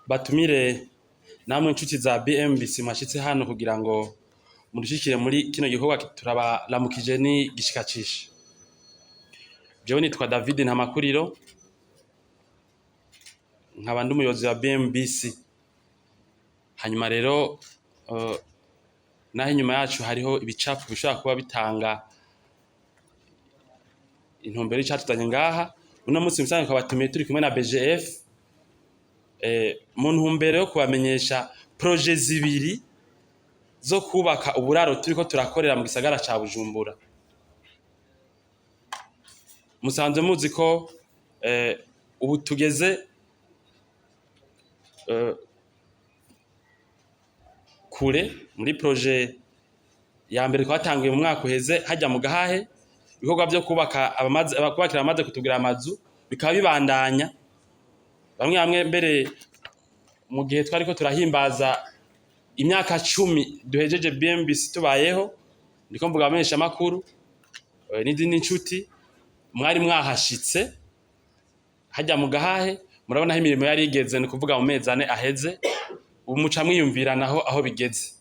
Batumire namwe inshuti za BMBC mwashitse hano kugira ngo mudushikire muri kino gikorwa, turabaramukije ni gishikacisha. Jewe nitwa David Ntamakuriro, nkaba ndi umuyobozi wa BMBC. Hanyuma rero naho inyuma yacu hariho ibicapo bishobora kuba bitanga intumbero y'icatuzanye ngaha uno munsi, musanzwe twabatumiye turi kumwe na BGF mu ntumbero yo kubamenyesha projets zibiri zo kubaka uburaro turiko turakorera mu gisagara ca Bujumbura. Musanzwe muzi ko ubu tugeze kure muri projet ya mbere twatanguye mu mwaka uheze hajya mu Gahahe. Ibikorwa vyo kubaka abamaze kubakira abamaze kutugira amazu bikaba bibandanya bamwe bamwe. Mbere mu gihe twariko turahimbaza imyaka 10 duhejeje BMBC tubayeho, ndiko mvuga abamenyesha makuru n'izindi nshuti, mwari mwahashitse hajya mu Gahahe, murabona aho imirimo yari igeze. Ni ukuvuga mu mezi 4 aheze. Ubu muca mwiyumvira naho aho bigeze.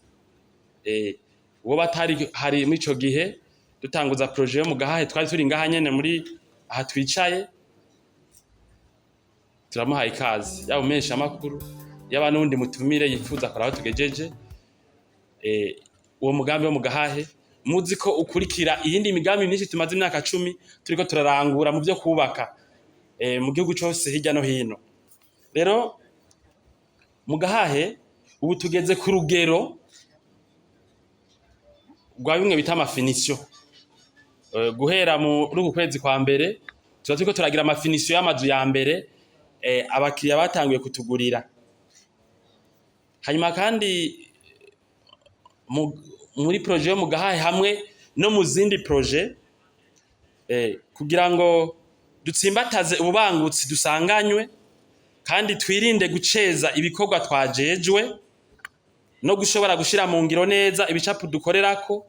Uwo batari hari muri ico gihe dutanguza projet yo mu Gahahe, twari turi ngaha nyene muri aha twicaye, turamuhaye ikaze, yaba umumenyesha makuru, yaba n'uwundi mutumire yifuza kora aho tugejeje. Uwo mugambi wo mu Gahahe muzi ko ukurikira iyindi migambi myinshi tumaze imyaka 10 turiko turarangura mu vyo kubaka mu gihugu cose hirya no hino. Rero mu Gahahe ubu tugeze ku rugero rwa bimwe bita ama finitions. Guhera muri uku kwezi kwa mbere tuba turiko turagira ama finitions y'amazu ya mbere abakiriya batanguye kutugurira. Hanyuma kandi muri projet yo mu Gahahe hamwe no mu zindi projets, kugira ngo dutsimbataze ububangutsi dusanganywe kandi twirinde guceza ibikorwa twajejwe no gushobora gushira mu ngiro neza ibicapo dukorerako,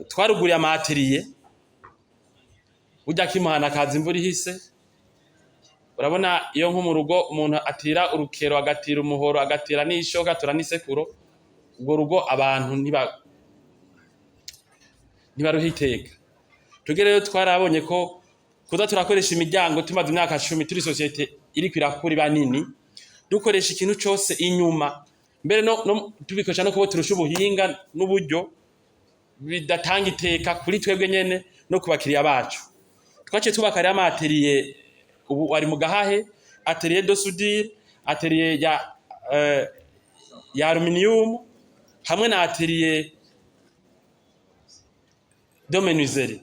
twaruguriye ama ateliers. Burya kimuhana kaza imvura ihise. Urabona iyo nko mu rugo umuntu atira urukero, agatira umuhoro, agatira n'ishoka, agatira n'isekuro, urwo rugo abantu ntibaruha iteka. Twebwe rero twarabonye ko kuza turakoresha imiryango tumaze imyaka 10 turi société iriko irakura iba nini, dukoresha ikintu cose inyuma, mbere no tubikoresha no kubo turusha ubuhinga n'uburyo, bidatanga iteka kuri twebwe nyene no ku bakiriya bacu. Twaciye twubaka rero ama ateliers. Ubu ari mu Gahahe atelier de soudure, atelier ya aluminium hamwe na atelier de menuiserie.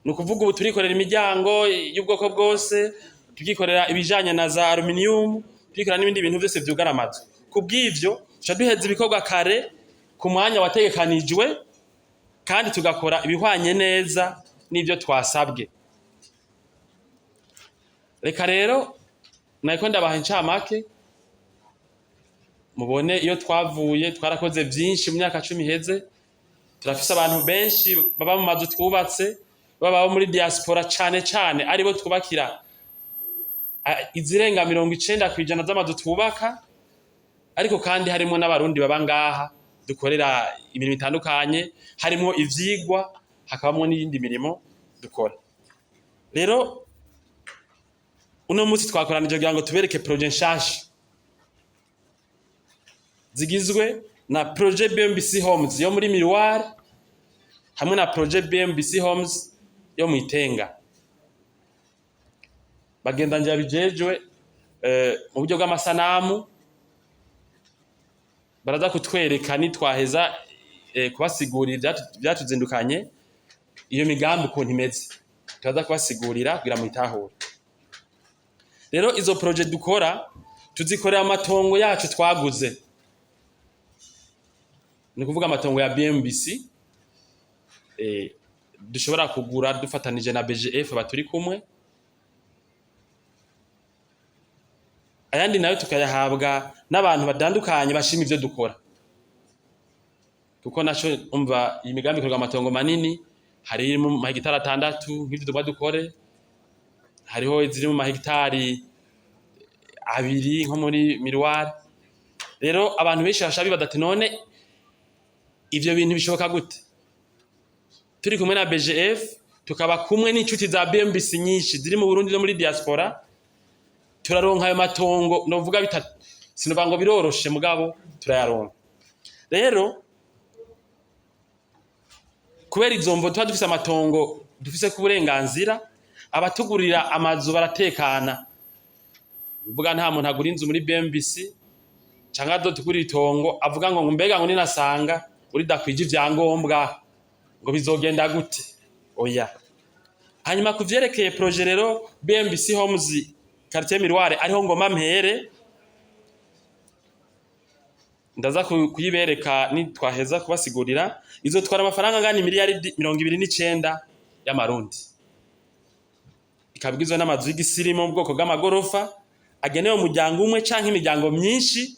Ni ukuvuga ubu turikorera imiryango y'ubwoko bwose, tukikorera ibijanye na za aluminium, tukikorera n'ibindi bintu vyose vyugara amazu. Kubw'ivyo tuca duheza ibikorwa kare ku mwanya wategekanijwe kandi tugakora ibihwanye neza n'ivyo twasabwe. Reka rero nariko ndabaha incamake mubone iyo twavuye. Twarakoze vyinshi mu myaka 10 iheze. Turafise abantu benshi baba mu mazu twubatse, baba muri diaspora cane cane, aribo twubakira izirenga 90% z'amazu twubaka. Ariko kandi harimwo n'Abarundi baba ngaha dukorera imirimo itandukanye, harimwo ivyigwa, hakabamwo n'iyindi mirimo dukora. Rero uno munsi twakoranije kugira ngo tubereke projet nshasha zigizwe na projet BMBC Homes yo muri Miroir hamwe na projet BMBC Homes yo mu Itenga. Bagendanje babijejwe mu buryo bw'amasanamu baraza kutwereka nitwaheza kubasigurira ivyatuzindukanye, iyo migambi ukuntu imeze, turaza kubasigurira kugira muyitahure. Rero izo projets dukora tuzikorera amatongo yacu twaguze, ni ukuvuga amatongo ya BMBC dushobora kugura dufatanije na BGF baturi kumwe, ayandi nayo tukayahabwa n'abantu batandukanye bashima ivyo dukora, kuko naco umva iyi migambi ikorwa amatongo manini. Hari iri mu mahegitari 6 nk'ivyo tugomba dukore, hariho iziri mu mahegitari 2 nko muri Miroir. Rero abantu benshi basha bibaza ati none ivyo bintu bishoboka gute? Turi kumwe na BGF, tukaba kumwe n'inshuti za BMBC nyinshi ziri mu Burundi no muri diaspora, turaronka ayo matongo. Novuga bitatu, sinovuga ngo biroroshe, mugabo turayaronka. Rero kubera izo mvo tuba dufise amatongo dufise ku burenganzira, abatugurira amazu baratekana. Mvuga nta muntu agura inzu muri BMBC canke azotugurira itongo avuga ngo mbega ngo ninasanga uridakwije ivyangombwa ngo bizogenda gute? Oya. Hanyuma kuvyerekeye projet rero BMBC Homes Quartier Miroir, ariho ngoma mpere, ndaza kuyibereka nitwaheza kubasigurira. Izotwara amafaranga angana miliyaridi 29 y'amarundi, ikaba igizwe n'amazu y'igisirimu mu bwoko bw'amagorofa agenewe umuryango umwe canke imiryango myinshi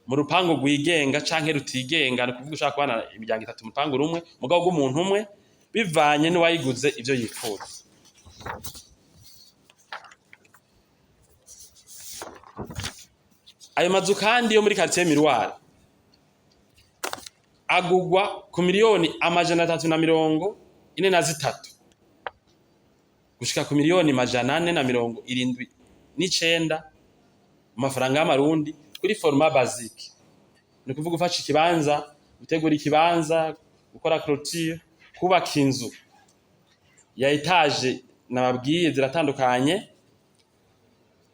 mu rupangu rwigenga canke rutigenga. Ni ukuvuga ushaka kubana imiryango itatu mu rupangu rumwe, mugabo rw'umuntu umwe, bivanye n'uwayiguze ivyo yifuza. Ayo mazu kandi yo muri quartier Miroir agugwa ku miliyoni 343 gushika ku miliyoni 479 mu mafaranga y'amarundi kuri format basique. Ni ukuvuga ufashe ikibanza, gutegura ikibanza, gukora clôture, kubaka inzu ya étage nababwiye ziratandukanye,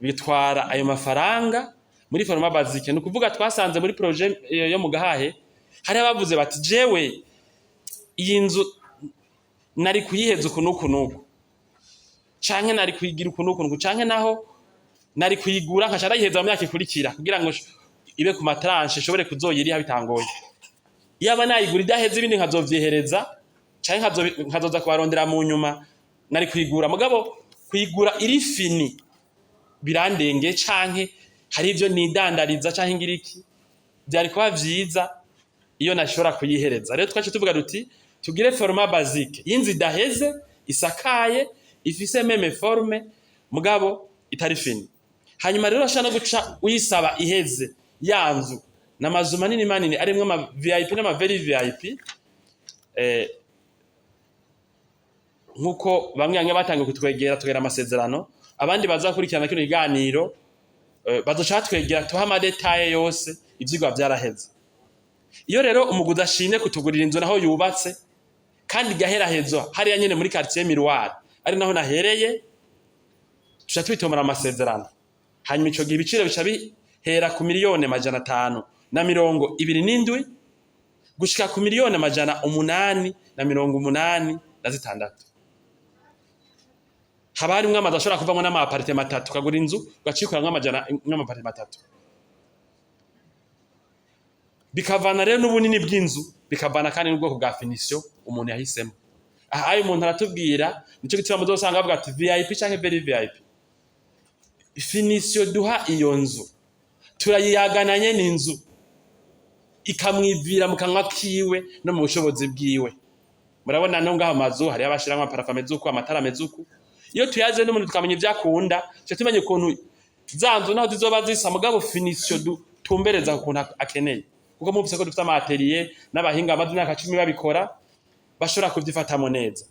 bitwara ayo mafaranga muri format basique. Ni ukuvuga twasanze muri projet yo mu Gahahe hari abavuze bati jewe iyi nzu nari kuyiheza uku n'uku n'uku, canke nari kuyigira uku n'uku n'uku, canke naho nari kuyigura nkaca ndayiheza mu myaka ikurikira kugira ngo ibe ku ma tranches, nshobore kuzoyiriha bitangoye. Iyaba nayigura idaheze, ibindi nkazovyihereza canke nkazoza kubarondera mu nyuma, nari kuyigura, mugabo kuyigura iri finie birandenge, canke hari ivyo nidandariza canke ngira iki, vyari kuba vyiza iyo nashobora kuyihereza. Rero twace tuvuga duti tugire format basique y'inzu idaheze, isakaye, ifise même forme, mugabo itari finie. Hanyuma rero urashobora no guca uyisaba iheze ya nzu. N'amazu manini manini arimwo ama VIP n'ama very VIP, nkuko bamwe bamwe batangiye kutwegera tugera amasezerano, abandi bazakurikirana kino kiganiro bazoca batwegera tuha ama détails yose. Ivyigwa vyaraheze. Iyo rero umuguzi ashimye kutugurira inzu naho yubatse kandi igaherahezwa hariya nyene muri quartier Miroir, ari naho nahereye, tuca twitomora amasezerano. Hanyuma ico gihe ibiciro bica bihera ku miliyoni 527 gushika ku miliyoni 886. Haba harimwo amazu ashobora kuvamwo n'ama appartements atatu, ukagura inzu ugacikuramwo amajana n'ama appartements atatu. Bikavana rero n'ubunini bw'inzu, bikavana kandi n'ubwoko bwa finition umuntu yahisemo. Aha ayo umuntu aratubwira, nico gituma muzosanga bavuga ati VIP canke very VIP. Finition duha iyo nzu turayiyagananye n'inzu, ikamwivira mu kanwa kiwe no mu bushobozi bwiwe. Murabona no ngaho amazu hariho abashiramwo ama plafond ameze uku, amatara ameze uku. Iyo tuyaze n'umuntu tukamenya ivyo akunda, tuca tumenya ukuntu za nzu naho zizoba zisa, mugabo finition dutumbereza ukuntu akeneye, kuko muvise ko dufite ama ateliers n'abahinga bamaze imyaka 10 babikora, bashobora kuvyifatamo neza.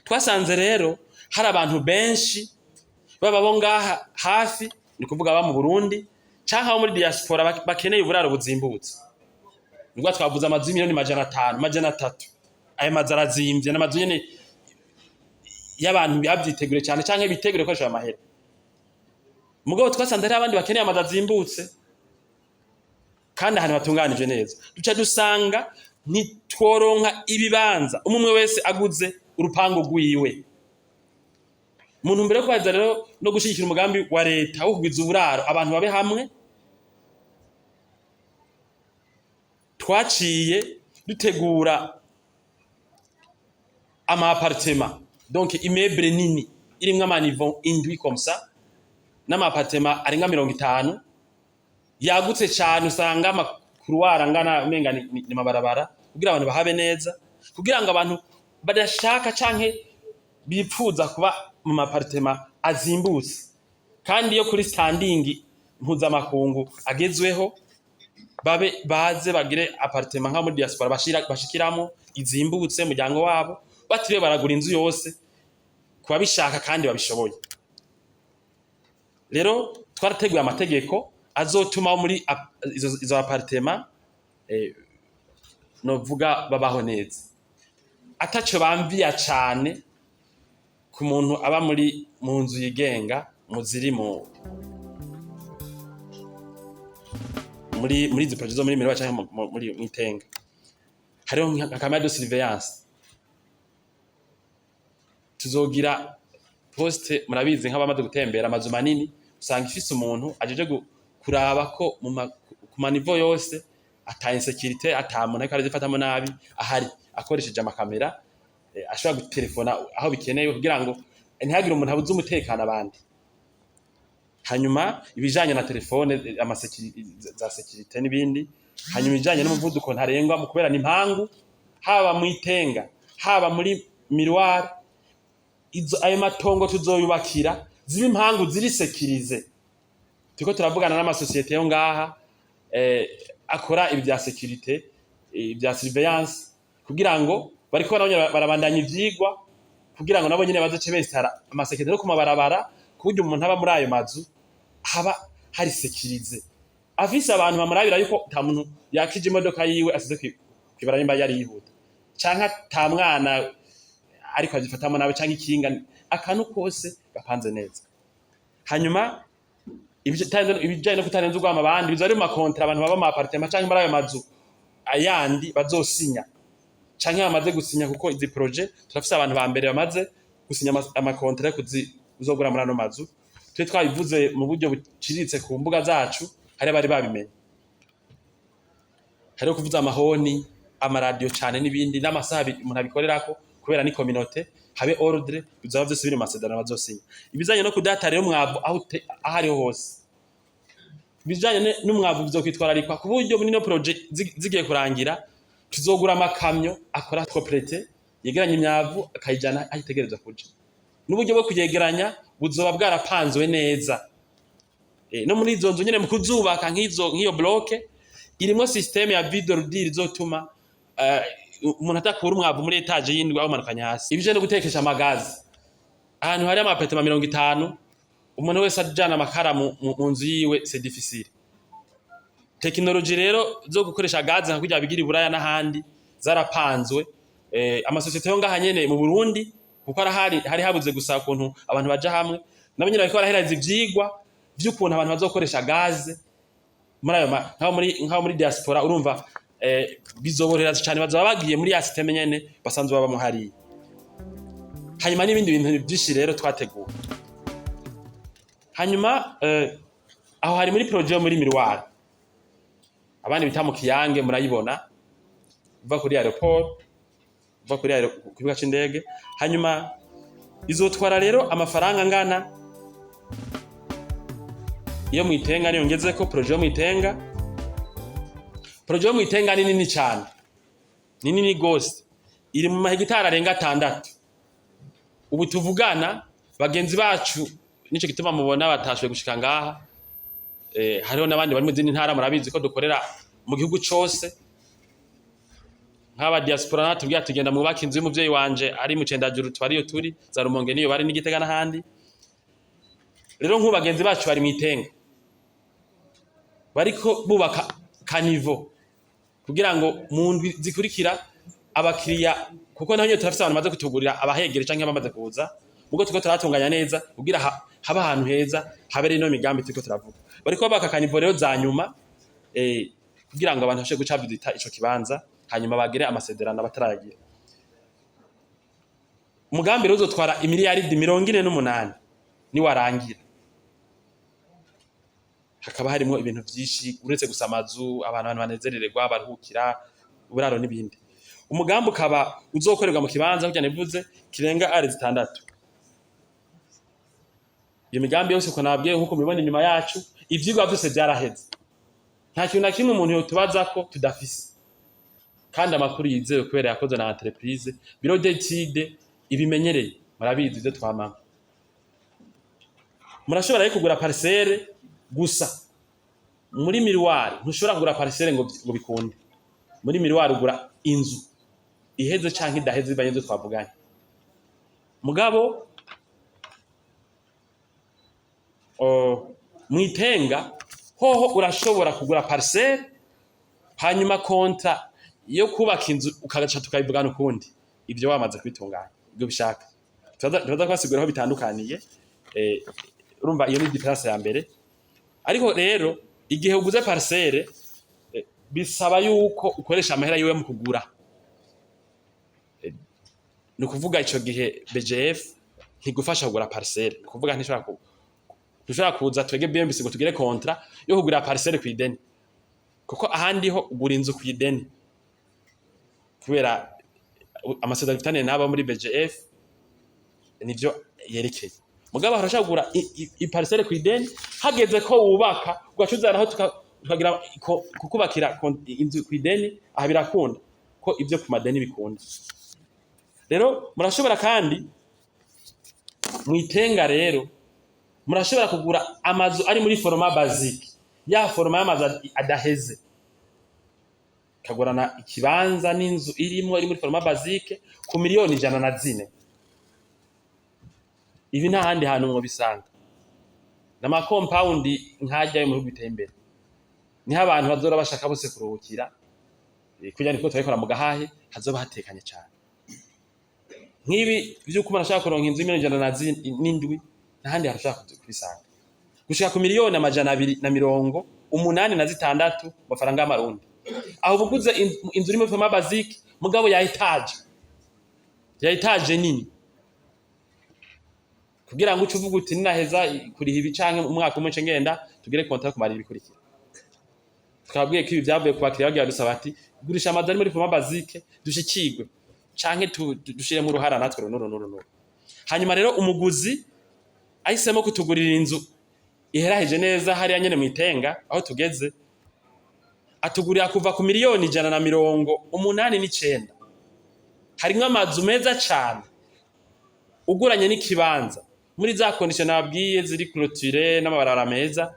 Twasanze rero hari abantu benshi baba bo ngaha hafi, ni kuvuga aba mu Burundi canke abo muri diaspora, bakeneye uburaro buzimbutse. Nibwo twavuze amazu y'imiliyoni 500, 300. Ayo mazu arazimvye, n'amazu nyene y'abantu bavyiteguriye cane canke biteguriye gukoresha ayo mahera. Mugabo twasanze hariho abandi bakeneye amazu azimbutse kandi ahantu hatunganije neza. Duca dusanga ntitworonka ibibanza umwe umwe wese aguze urupangu rwiwe. Mu ntumbero yo kubahiriza rero no gushigikira umugambi wa leta wo kugwiza uburaro, abantu babe hamwe, twaciye dutegura ama appartements, donc immeuble nini irimwo ama niveaux 7 comme ça, n'ama appartements arenga 50, yagutse cane. Usanga ama couloirs angana umenga ni mabarabara, kugira abantu bahabe neza, kugira ngo abantu badashaka canke bipfuza kuba mu ma appartements azimbutse. Kandi yo kuri standing mpuzamakungu agezweho, babe baze bagire appartement nka muri diaspora bashira bashikiramo izimbutse umuryango wabo, batiriwe baragura inzu yose, kubabishaka kandi babishoboye. Rero twarateguye amategeko azotuma muri izo appartement novuga babaho neza, ataco bamviya cane ku muntu aba muri mu nzu yigenga mu ziri mu muri izi projet zo muri Miroba canke muri mwitenga. Hariho nka caméra de surveillance, tuzogira poste. Murabizi, nk'abamaze gutembera amazu manini, usanga ifise umuntu ajeje kuraba ko ku ma niveau yose ata insécurité, ata muntu ariko arazifatamo nabi ahari, akoresheje amakamera, ashobora gutelefona aho bikenewe kugira ngo ntihagire umuntu abuze umutekano abandi. Hanyuma ibijanye na telefone, za sécurité n'ibindi. Hanyuma ibijanye n'umuvuduko ntarengwa mu kubera impangu, haba mu Itenga, haba muri Miroir, izo ayo matongo tuzoyubakira ziba impangu ziri sécurisées. Turiko turavugana n'amasosiyete yo ngaha akora ibi vya sécurité, ibya surveillance, kugira ngo bariko nabo nyene barabandanya ivyigwa kugira ngo nabo nyene bazoce besitara amasécurité no ku mabarabara, ku buryo umuntu aba muri ayo mazu haba hari sécurisé, afise abantu bamurabira yuko ata muntu yakije imodoka yiwe asize kw'ibarabara nimba yari yihuta, canke ata mwana ariko azifatamo nabi, canke ikinga, akantu kose gapanze neza. Hanyuma ibijanye no kutarenza urwamo abandi bizoba ari mu makontra abantu baba mu appartement canke muri ayo mazu ayandi bazosinya canke bamaze gusinya, kuko izi projet turafise abantu ba mbere bamaze gusinya amakontra yo kuzogura muri ano mazu. Twe twabivuze mu buryo buciriritse ku mbuga zacu, hari abari babimenye. Hariho kuvuza amahoni, amaradiyo cane n'ibindi, n'amasaha umuntu abikorerako, kubera ni communauté, habe ordre. Bizaba vyose biri mu masezerano bazosinya. Ibijanye no kudata rero umwavu aho ariho hose, ibijanye n'umwavu bizokwitwararikwa, ku buryo muri no projet zigiye kurangira tuzogura amakamyo akora propreté, yegeranya imyavu akayijana aho itegerezwa kuja, n'uburyo bwo kuyegeranya buzoba bwarapanzwe neza. No muri izo nzu nyene, mu kuzubaka, nk'iyo bloc irimwo système ya vide ordure izotuma umuntu atakura umwavu muri étage y'indwi awumanukanye hasi. Ibijanye no gutekesha amagazi, ahantu hari ama appartement 50, umuntu wese ajana amakara mu nzu yiwe, c'est difficile. Technologie rero zo gukoresha gaze nka kurya bigira i Buraya n'ahandi zarapanzwe. Amasosiyete yo ngaha nyene mu Burundi, kuko arahari, hari habuze gusa ukuntu abantu baja hamwe, nabo nyene bariko barahereza ivyigwa vy'ukuntu abantu bazokoresha gaze muri ayo nkaho muri diaspora. Urumva, bizoborohera cyane, bazoba bagiye muri ya système nyene basanzwe babamo hariya. Hanyuma n'ibindi bintu byinshi rero twateguye. Hanyuma aho hari muri projet yo muri Miroir, abandi bita mu Kiyange, murayibona uva kuri aéroport, uva kuri ku kibuga c'indege. Hanyuma izotwara rero amafaranga angana. Iyo mwitenga niyo ngezeko, projet yo mwitenga. Projet yo mwitenga ni nini cyane, ni nini gose, iri mu mahegitari arenga 6. Ubu tuvugana, bagenzi bacu, nico gituma mubona batashoboye gushika ngaha, hariho n'abandi bari mu zindi ntara. Murabizi ko dukorera mu gihugu cose. Nk'aba diaspora natubwira tugenda mwubaka inzu y'umuvyeyi wanje ari mu Cendajuru, twariyo turi za Rumonge, niyo bari n'Igitega n'ahandi. Rero nk'ubu bagenzi bacu bari mwitenga bariko bubaka caniveau kugira ngo mu ndwi zikurikira abakiriya, kuko naho nyene turafise abantu bamaze kutugurira, abahegere canke bamaze kuza, mugo turiko turatunganya neza kugira habe ahantu heza habere ino migambi turiko turavuga. Bariko bubaka caniveau rero za nyuma, kugira ngo abantu bashobore guca visita ico kibanza, hanyuma bagire amasezerano abatarayagira. Umugambi rero uzotwara imiliyaridi 48 niwarangira, hakaba harimo ibintu vyinshi uretse gusa amazu, abantu banezerererwa, baruhukira, uburaro n'ibindi. Umugambi ukaba uzokorerwa mu kibanza kugira nivuze kirenga are 6. Iyo migambi yose uko nabwiye, nkuko mubibona inyuma yacu, ivyigwa vyose vyaraheze, nta kintu na kimwe umuntu yotubaza ko tudafise, kandi amakuru yizewe kubera yakozwe na entreprise bureau d'étude ibimenyereye. Murabizi ivyo twamama. Murashobora rero kugura parcelle gusa. Muri Miroir ntushobora kugura parcelle ngo bikunde. Muri Miroir ugura inzu iheze canke idaheze, bivanye n'ivyo twavuganye. Mugabo mwitenga hoho urashobora kugura parcelle, hanyuma contrat yo kubaka inzu ukagaca tukabivugana ukundi, ivyo wamaze kubitunganya ibyo bishaka. Turaza kubasigura aho bitandukaniye. Urumva iyo ni différence ya mbere. Ariko rero igihe uguze parcelle, bisaba yuko ukoresha amahera yiwe mu kugura. Ni ukuvuga ico gihe BGF ntigufasha kugura parcelle. Ni ukuvuga ntushobora kuza twege BMBC ngo tugire contrat yo kugura parcelle kw'ideni, kuko ahandi ho ugura inzu kw'ideni kubera amasezerano dufitaniye n'abo muri BGF nivyo yerekeye. Mugabo harashobora kugura iparcelle kw'ideni, hageze ko wubaka ugaca uzanaho tukagira kukubakira inzu kw'ideni. Aha birakunda ko ivyo ku madeni bikunda. Rero murashobora kandi mwitenga rero murashobora kugura amazu ari muri format basique, ya format y'amazu adaheze, kagurana ikibanza n'inzu irimwo iri muri format basique ku miliyoni 104. Ibi nta handi hantu mwobisanga, n'ama compound nkajya yo mu bihugu biteye imbere, niho abantu bazora bashaka bose kuruhukira. Kugira niko turabikora mu Gahahe, hazoba hatekanye cane. Nk'ibi vy'uko umuntu ashaka kuronka inzu y'imiliyoni 107, ntahandi hantu ushobora kubisanga, gushika ku miliyoni 286 mu mafaranga y'amarundi. Aho ubuguze inzu iri muri format basique, mugabo ya étage, ya étage nini, kugira ngo uce uvuga uti ninaheza kuriha ibi canke umwaka umwe nce ngenda tugire contrat kumara ibikurikira. Twabwiye ko ibi vyavuye ku bakiriya bagiye badusaba ati gurisha amazu ari muri format basique dushikirwe, canke dushiremo uruhara natwe runuru nuru nuru. Hanyuma rero umuguzi ahisemo kutugurira inzu iheraheje neza hariya nyene mwitenga aho tugeze, atugurira kuva ku miliyoni 189. Harimwo amazu meza cane uguranye n'ikibanza muri za conditions nababwiye ziri clôturé n'amabarabara meza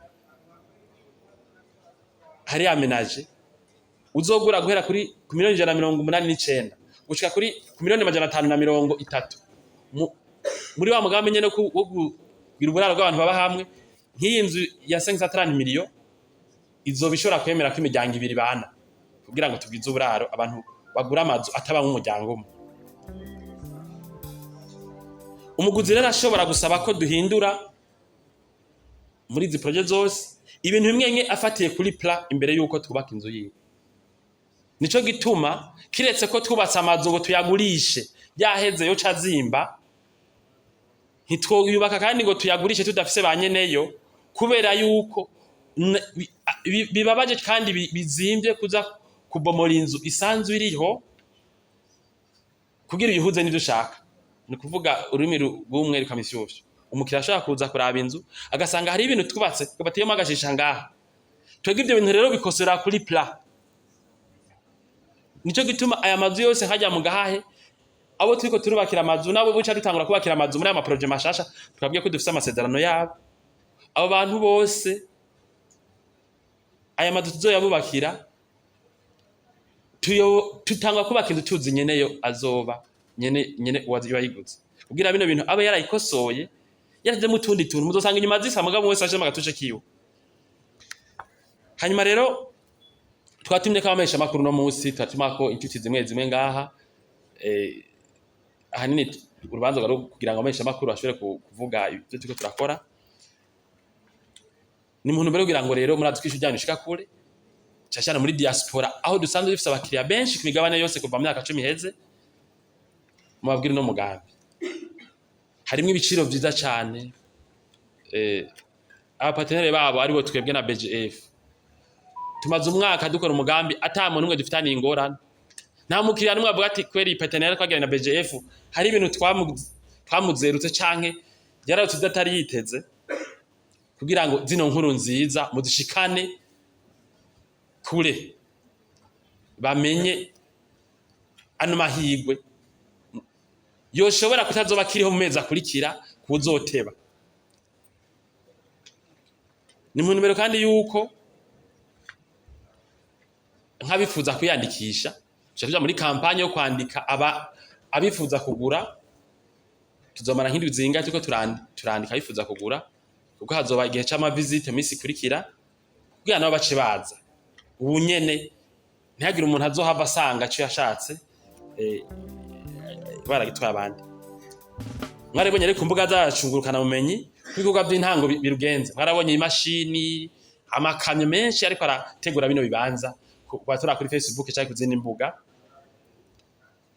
hari aménagé. Uzogura guhera kuri ku miliyoni 189 gushika kuri ku miliyoni 530 muri wa mugambi nyene wo kugira uburaro bw'abantu baba hamwe. Nk'iyi nzu ya 530 millions izoba ishobora kwemera ko imiryango ibiri bana, kugira ngo tugwize uburaro, abantu bagura amazu atabamwo umuryango umwe. Umuguzi rero ashobora gusaba ko duhindura muri izi projets zose ibintu bimwe bimwe afatiye kuri plan imbere yuko twubaka inzu yiwe. Nico gituma kiretse ko twubatse amazu ngo tuyagurishe yaheze yo azimba, ntitwoyubaka kandi ngo tuyagurishe tudafise ba nyeneyo, kubera yuko bibabaje kandi bizimvye kuza kubomora inzu isanzwe iriho kugira uyihuze n'ivyo ushaka. Ni ukuvuga ururimi rw'umwe rukamifyufyo. Umukiriya ashobora kuza kuraba inzu agasanga hari ibintu twubatse bateyemo agashisha ngaha. Twebwe ivyo bintu rero bikosora kuri plan. Nico gituma aya mazu yose hajya mu Gahahe, abo turiko turubakira amazu nabo buca dutangura kubakira amazu muri aya maprojets mashasha, twabwiye ko dufise amasezerano yabo. Abo bantu bose aya mazu tuzoyabubakira, tutangwa kubaka inzu tuzi nyeneyo azoba nyene uwayiguze, kugira bino bintu abe yarayikosoye, yarajemo utundi tuntu muzosanga inyuma zisa, mugabo wese ashiremo agatushe kiwe. Hanyuma rero twatumye ko abamenyesha makuru no munsi, twatuma ko inshuti zimwe zimwe ngaha. Ahanini urubanza rwari kugira ngo abamenyesha makuru bashobore kuvuga ibyo turiko turakora. Ni mu ntumbero yo kugira ngo rero murazi ko ijwi ryanyu rishika kure, cane cane muri diaspora aho dusanzwe dufise abakiriya benshi ku migabane yose kuva mu myaka 10 iheze. Mubabwire uno mugambi harimwo ibiciro vyiza cane. Abapartenaires babo aribo twebwe na BGF tumaze umwaka dukora umugambi ata muntu umwe dufitaniye ingorane. Nta mukiriya n'umwe avuga ati kweri iyi partenariat twagiranye na BGF hari ibintu twamuzerutse canke yararutse ivyo atari yiteze. Kugira ngo zino nkuru nziza muzishikane kure, bamenye ano mahirwe yoshobora kutazoba kiriho mu mezi akurikira kuzoteba. Ni mu ntumbero kandi yuko nk'abifuza kwiyandikisha, tuca tuja muri campagne yo kwandika aba abifuza kugura. Tuzomara nk'indwi zingahe turiko turandika abifuza kugura, kuko hazoba igihe c'ama visites mu minsi ikurikira, kugira nabo bace baza ubu nyene, ntihagire umuntu azohava asanga ico yashatse baragitwaye abandi. Mwarabonye rero ku mbuga zacu ngurukana bumenyi ko ibikorwa by'intango birugenze. Mwarabonye imashini, amakamyo menshi ariko arategura bino bibanza batora kuri Facebook cyangwa ku zindi mbuga,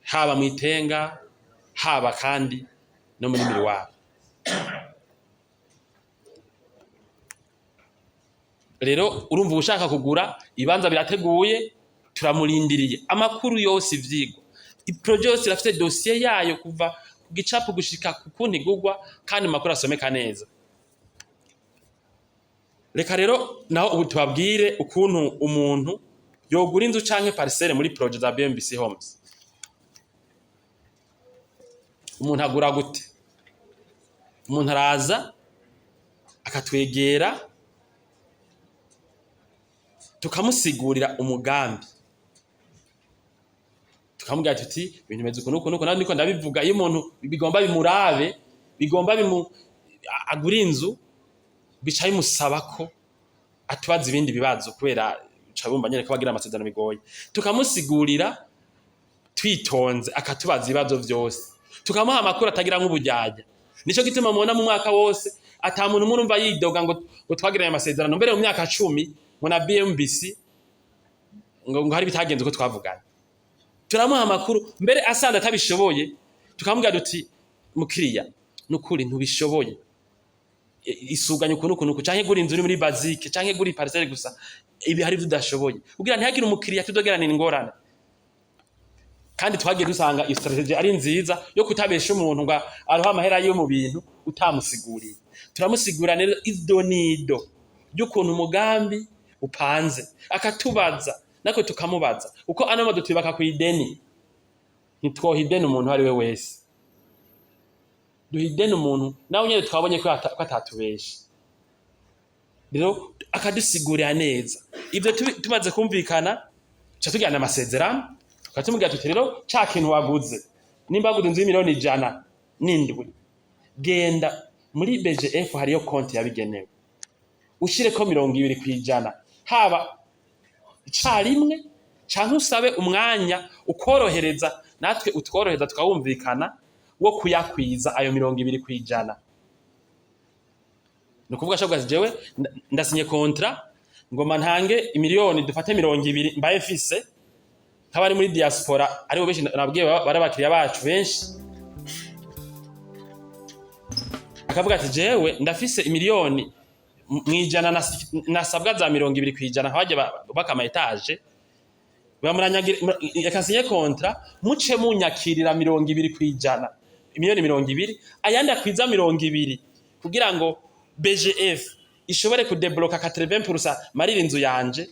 haba mu Itenga, haba kandi no muri Miriwabo. Rero urumva, ushaka kugura, ibibanza birateguye, turamurindiriye. Amakuru yose, ivyigwa, i projet yose irafite dossier yayo kuva ku gicapo gushika ku kuntu igurwa, kandi amakuru asomeka neza. Reka rero naho ubu tubabwire ukuntu umuntu yogura inzu canke parcelle muri projet za BMBC Homes. Umuntu agura gute? Umuntu araza akatwegera, tukamusigurira umugambi, tukamubwira tuti ibintu bimeze uku n'uku n'uku. Nawe niko ndabivuga, iyo umuntu bigomba bimurabe, bigomba bimu agura inzu, bica bimusaba ko atubaza ibindi bibazo, kubera uca bumva nyene ko bagira amasezerano bigoye. Tukamusigurira twitonze, akatubaza ibibazo vyose, tukamuha amakuru atagira nk'ubujyajya. Nico gituma mubona mu mwaka wose ata muntu umwe urumva yidoga ngo twagiranye amasezerano, mbere mu myaka 10, ngo na BMBC ngo hari bitagenze uko twavuganye. Turamuha amakuru, mbere asanze atabishoboye tukamubwira duti: "Mukiriya, nukuri ntubishoboye, isuganya ukuntu ukuntu uku, canke gura inzu uri muri basique, canke gura parcelle gusa, ibi hari ivyo udashoboye," kugira ntihagire umukiriya tuzogeranira ingorane. Kandi twagiye dusanga iyo stratégie ari nziza yo kutabesha umuntu ngo aroha amahera yo mu bintu utamusiguriye. Turamusigura rero ido nido ry'ukuntu umugambi upanze, akatubaza natwe tukamubaza, uko ano mazu tuyubaka kw'ideni. Ntitwoha ideni umuntu uwo ari we wese, duha ideni umuntu nawe nyene twabonye ko atatubesha. Rero akadusigurira neza ivyo, tumaze kumvikana tuca tugirana amasezerano, tukatumubwira tuti: "Rero ca kintu waguze, nimba waguze inzu y'imiliyoni 107, genda muri BGF, hariyo konti yabigenewe, ushireko 20%, haba icarimwe canke usabe umwanya ukorohereza, natwe utworohereza, tukawumvikana wo kuyakwiza ayo 20%." Ni ukuvuga ashobora ati: "Jewe ndasinye contrat, ngoma ntange imiliyoni, dufate 20 mbaye mfise." Nk'abari muri diaspora, aribo benshi nabwiye bari abakiriya bacu benshi, akavuga ati: "Jewe ndafise imiliyoni mwijana nasabwa za 20%, nk'abajya bubaka ama étages bamuranyagira, reka nsinye contrat, muce munyakirira 20%, imiliyoni 20, ayandi akwiza 20, kugira ngo BGF ishobore kudébloqua 80% marira inzu yanje,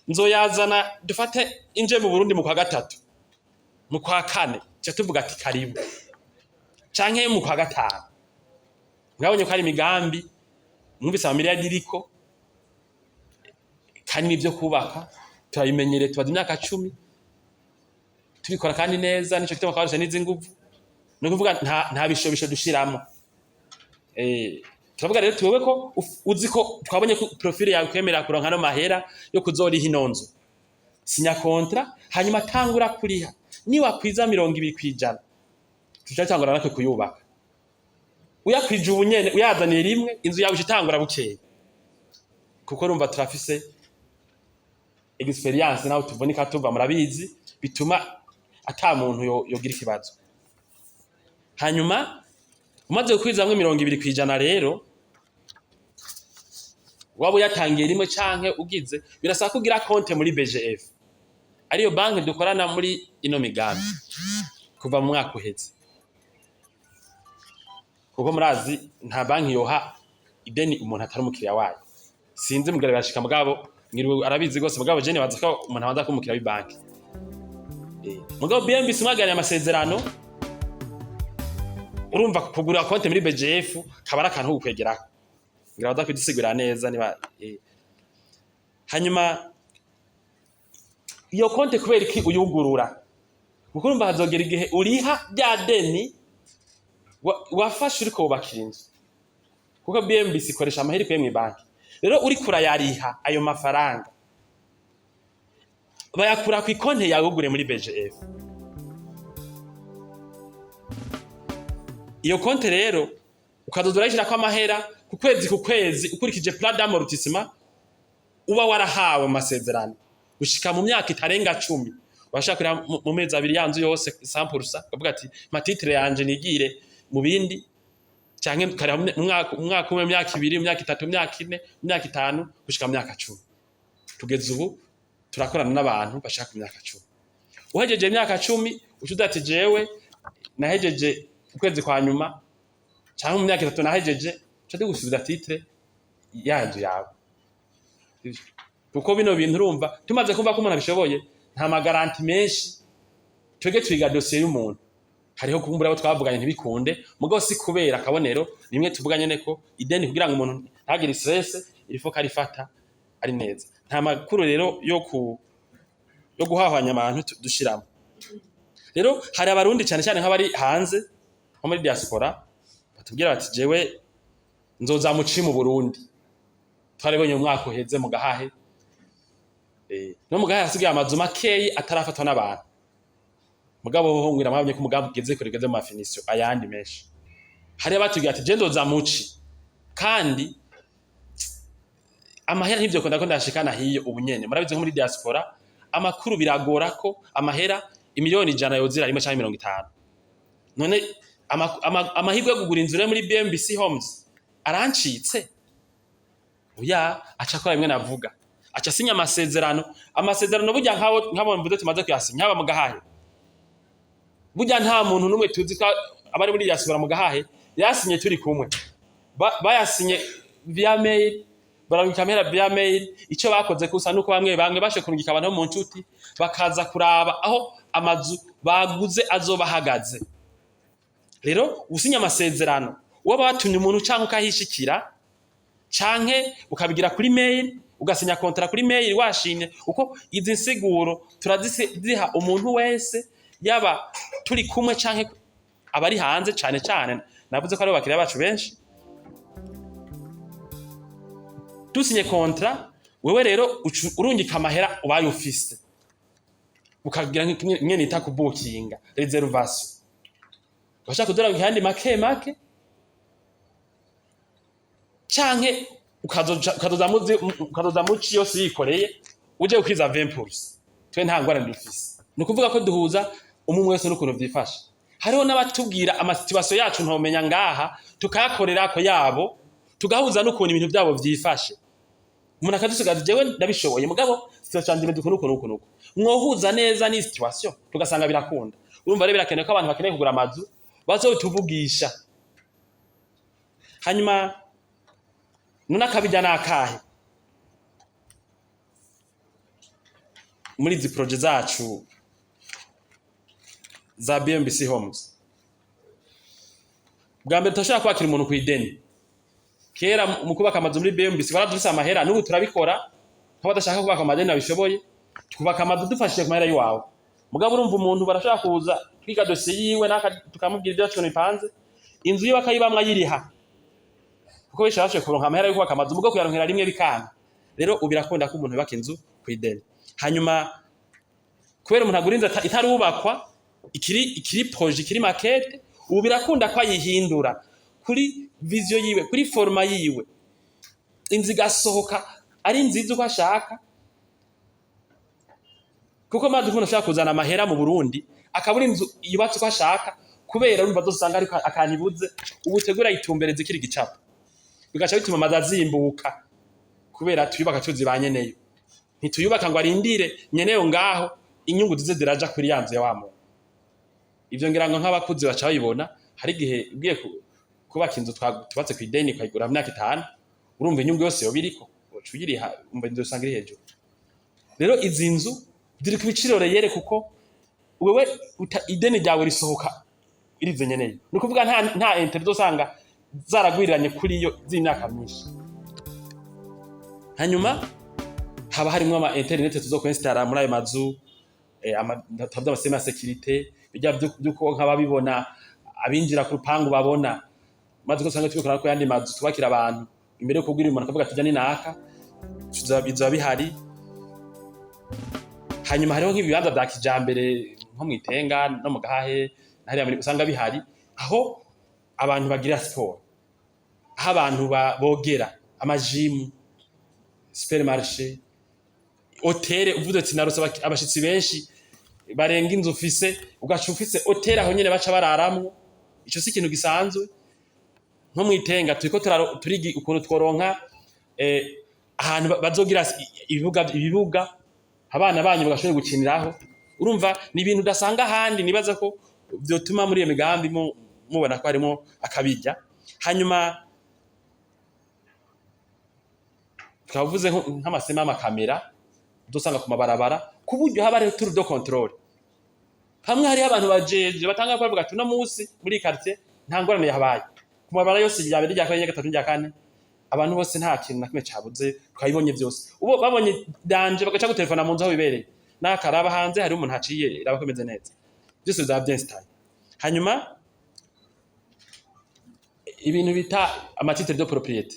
nzoyazana, dufate inje mu Burundi mu kwa gatatu, mu kwa kane." Tuca tuvuga ati: "Karibu," canke mu kwa gatanu. Mwabonye ko ari imigambi, mwumvise amamiliyari iriko, kandi n'ivyo kubaka turabimenyereye, tubaza imyaka 10 tubikora kandi neza. Nico gituma twarusha n'izi nguvu. Ni ukuvuga nta bishobisho dushiramo. Turavuga rero tuwewe ko uzi ko twabonye ko profil yawe kwemerera kuronka no mahera yo kuzoriha ino nzu, sinya contrat, hanyuma tangura kuriha. Niwakwiza 20%, tuca tangura natwe kuyubaka. Uyakwije ubu nyene, uyazaniye rimwe, inzu yawe ica itangura bukeye, kuko urumva turafise expérience naho tuvunika tuva, murabizi, bituma ata muntu yogira ikibazo. Hanyuma umaze gukwizamwo 20% rero, waba uyatangiye rimwe canke ugize, birasaba ko ugira konte muri BGF, ariyo banki dukorana muri ino migambi kuva mu mwaka uheze, kuko murazi nta banki yoha ideni umuntu atari umukiriya wayo. Sinzi mugere birashika, mugabo ngiriwe arabizi gose. Mugabo je nibaza ko umuntu abanza kuba umukiriya w'ibanki. Mugabo BMBC mwaganiriye amasezerano, urumva kugura konte muri BGF kaba ari akantu ko kukwegerako. Ngira baza kudusigurira neza niba. Hanyuma iyo konte kubera iki uyugurura? Kuko urumva hazogera igihe uriha rya deni wafashe uriko wubakira inzu, kuko BMBC ikoresha amahera ikuye mw'ibanki. Rero uriko urayariha, ayo mafaranga bayakura ku ikonte yawe wugure muri BGF. Iyo konte rero ukazoza urayishirako amahera ku kwezi ku kwezi, ukurikije plan d'amortissement uba warahawe mu masezerano, gushika mu myaka itarenga 10. Urashaka kuriha mu mezi 2 ya nzu yose 100%, ukavuga ati ma titre yanje nigire mu bindi, canke ukariha mu mwaka umwe, mu myaka 2, mu myaka 3, mu myaka 4, mu myaka 5, gushika mu myaka 10. Tugeze ubu turakorana n'abantu bashaka ku myaka 10. Uhejeje imyaka 10, uca uza ati jewe nahejeje ukwezi kwa nyuma canke mu myaka 3 nahejeje, uca tugusubiza titre ya nzu yawe. Kuko bino bintu urumva tumaze kumva ko umuntu abishoboye, nta ma garanties menshi. Twebwe twiga dosiye y'umuntu. Hariho kumbura abo twavuganye ntibikunde, mugabo si kubera akabonero rimwe tuvuga nyene ko ideni, kugira ngo umuntu ntagire stress, il faut ko arifata ari neza. Nta makuru rero yo guhahwanya abantu dushiramo. Rero hari abarundi, cyane cyane nk'abari hanze, nko muri diaspora, batubwira bati jewe nzoza muci mu Burundi. Twarabonye mu mwaka uheze mu Gahahe, no mu Gahahe hasigaye amazu makeyi atarafatwa n'abantu. Mugabo hoho ngira mwabonye ko umugambi ugeze kure, ugeze mu ma finitions ayandi menshi. Hari abatubwira ati je ndoza muci, kandi amahera ntivyo kunda ko ndashikana hiyo ubu nyene. Murabizi, nko muri diaspora amakuru biragora ko amahera 100 miliyoni yozira rimwe canke 50. None amahirwe yo kugura inzu rero muri BMBC Homes arancitse? Oya, aca akora bimwe navuga, aca asinya amasezerano. Amasezerano burya nk'abo mvuze tumaze kuyasinya, haba mu Gahahe, burya nta muntu n'umwe tuzi ko abari muri diaspora mu Gahahe yasinye turi kumwe. Bayasinye via mail, bararungika amahera via mail. Ico bakoze gusa nuko bamwe bamwe bashe kurungika abantu bo mu nshuti bakaza kuraba aho amazu baguze azoba ahagaze. Rero usinya amasezerano, uba watumye umuntu canke ukahishikira, canke ukabigira kuri mail, ugasinya contrat kuri mail washimye. Uko izi nsiguro turaziha umuntu wese, yaba turi kumwe canke abari hanze, cane cane navuze ko aribo bakiriya bacu benshi. Dusinye contrat, wewe rero urungika amahera ubaye ufise, ukagira nk'imwe nita kubukinga réservation. Ugashaka kudora ayandi make make, canke ukazoza muci yose yikoreye uje ukiza 20%. Twe nta ngorane dufise. Ni ukuvuga ko duhuza umwe wese n'ukuntu vyifashe. Hariho n'abatubwira ama situations yacu ntomenya ngaha, tukayakorerako yabo, tugahuza n'ukuntu ibintu vyabo vyifashe. Umuntu akadusigaza, jewe ndabishoboye, mugabo situation yanje imeze uku n'uku n'uku n'uku, mwohuza neza ni situation, tugasanga birakunda. Urumva rero birakenewe ko abantu bakeneye kugura amazu bazotuvugisha. Hanyuma none akabijya nakahe muri izi projets zacu za BMBC Homes? Bwa mbere, turashobora kwakira umuntu ku ideni. Kera mu kubaka amazu muri BMBC baradufise amahera, n'ubu turabikora. Nk'abadashaka kubaka amadeni babishoboye, twubaka amazu dufashije ku mahera y'iwawe. Mugabo urumva umuntu barashobora kuza twiga dosiye yiwe naka, tukamubwira ibyo ukuntu bipanze, inzu yiwe akayibamwo ayiriha, kuko benshi bashoboye kuronka amahera yo kubaka amazu, mugabo kuyaronkera rimwe bikanga. Rero ubu birakunda ko umuntu yubaka inzu ku ideni. Hanyuma kubera umuntu agura inzu itarubakwa, ikiri projet, ikiri maquette, ubu birakunda ko ayihindura kuri vision yiwe, kuri forme yiwe, inzu igasohoka ari nziza uko ashaka. Kuko maze umuntu ashaka kuzana amahera mu Burundi akabura inzu yubatse uko ashaka, kubera urumva azosanga ariko akantu ibuze, ubu tegura yitumbereza ikiri gicapo, bigaca bituma amazu azimbuka, kubera tuyubaka tuzi ba nyeneyo. Ntituyubaka ngo arindire nyeneyo ngaho, inyungu zize ziraja kuri ya nzu ya wa muntu. Ivyo ngira ngo nk'abakuzi baca babibona. Hari igihe ugiye kubaka inzu tubatse ku ideni, ukayigura mu myaka 5, urumva inyungu yose yoba iriko uca uyiriha, umva inzu usanga iri hejuru. Rero izi nzu ziri ku biciro réel, kuko wewe ideni ryawe risohoka irize nyeneyo. Ni ukuvuga nta intérêt uzosanga zaragwiriranye kuri yo z'imyaka myinshi. Hanyuma haba harimwo ama internet tuzokwinstara muri ayo mazu, tuvuze ama système ya sécurité, bijya vy'uko nk'ababibona abinjira ku rupangu babona, maze usanga tubikora ko yandi mazu twubakira abantu imbere yo kubwira umuntu akavuga ati ni naka, bizoba bihari. Hanyuma hariho nk'ibibanza vya kijambere nko mw'Itenga no mu Gahahe hariya muri usanga bihari, aho abantu bagira siporo, aho abantu bogera, ama gym, supermarché, hôtel. Uvuze ati narose abashitsi benshi barenga inzu ufise, ugaca ufise hôtel aho nyene baca bararamwo. Ico si ikintu gisanzwe. Nko mw'Itenga turiko turigi ukuntu tworonka ahantu bazogira ibibuga abana banyu bagashobora gukiniraho. Urumva ni ibintu udasanga ahandi. Nibaza ko vyotuma muri iyo migambi mubona ko harimo akabirya. Hanyuma twavuze nk'amasema y'amakamera udusanga ku mabarabara, ku buryo haba hariho tour de contrôle, hamwe hariho abantu bajeje batanga bavuga ati uno munsi muri iyi quartier nta ngorane yahabaye, ku mabarabara yose, irya mbere, irya kabiri, irya gatatu n'irya kane, abantu bose nta kintu na kimwe cabuze, twabibonye vyose. Ubo babonye danger bagaca gutelefona mu nzu aho bibereye, nakaraba hanze hari umuntu haciye, raba ko bimeze neza, byose bizaba vyinstaye. Hanyuma ibintu bita ama titre de propriété.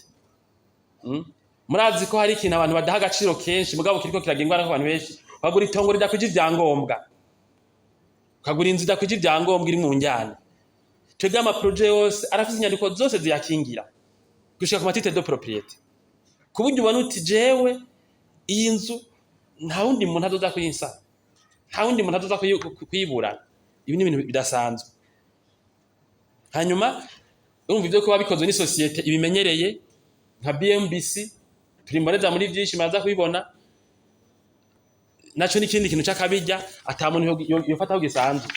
Murazi ko hari ikintu abantu badaha agaciro kenshi, mugabo kiriko kiragira ku bantu benshi: bagura itongo ridakwije ivyangombwa, ukagura inzu idakwije ivyangombwa, iri mu njyana. Twebwe ama projet yose arafise inyandiko zose ziyakingira gushika ku ma titre de propriété, ku buryo ubona uti jewe iyi nzu nta wundi muntu azoza kuyinsaba, nta wundi muntu azoza kuyiburana. Ibi ni ibintu bidasanzwe. Hanyuma urumva ivyo kuba bikozwe n'isosiyete ibimenyereye nka BMBC, turi mboneza muri vyinshi, muraza kubibona. Naco n'ikindi kintu c'akabirya ata muntu yofataho gisanzwe.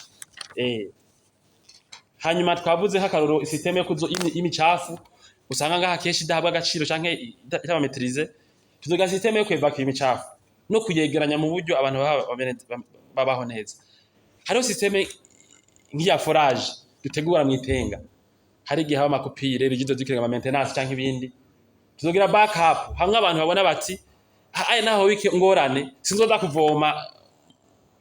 Hanyuma twavuze nk'akaroro système yo y'imicafu usanga ngaha kenshi idahabwa agaciro canke itaba maîtrisée. Tuzoga système yo kwevakira imicafu no kuyegeranya mu buryo abantu babaho neza. Hariho système nk'iya forage dutegura mw'Itenga, hari igihe haba ama coupure rigize zikirenga, ama maintenance canke ibindi. Tuzogira backup hamwe abantu babona bati aya naho wiki ngorane sinzoza kuvoma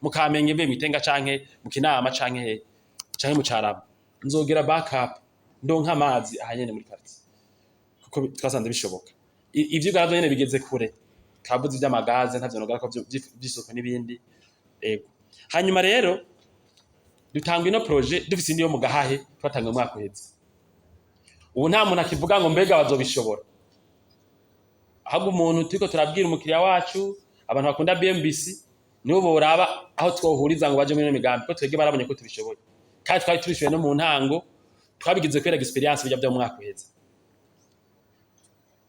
mu Kamenge mbe mw'Itenga canke mu Kinama canke hehe canke mu Carama, nzogira backup ndonka amazi aha nyene muri quartier, kuko twasanze bishoboka. Ivyigwa navyo nyene bigeze kure. Twavuze ivy'amagaze, ntavyo nogara ko vy'isuku n'ibindi. Ego, hanyuma rero dutanga ino projet dufise indi yo mu Gahahe twatangiye umwaka uheze. Ubu nta muntu akivuga ngo mbega bazobishobora, ahubwo umuntu turiko turabwira umukiriya wacu, abantu bakunda BMBC nibo boraba aho twohuriza ngo baje muri ino migambi, ko twebwe barabonye ko tubishoboye kandi twari tubishoboye no mu ntango, twabigize kubera expérience bijya byo mu mwaka uheze.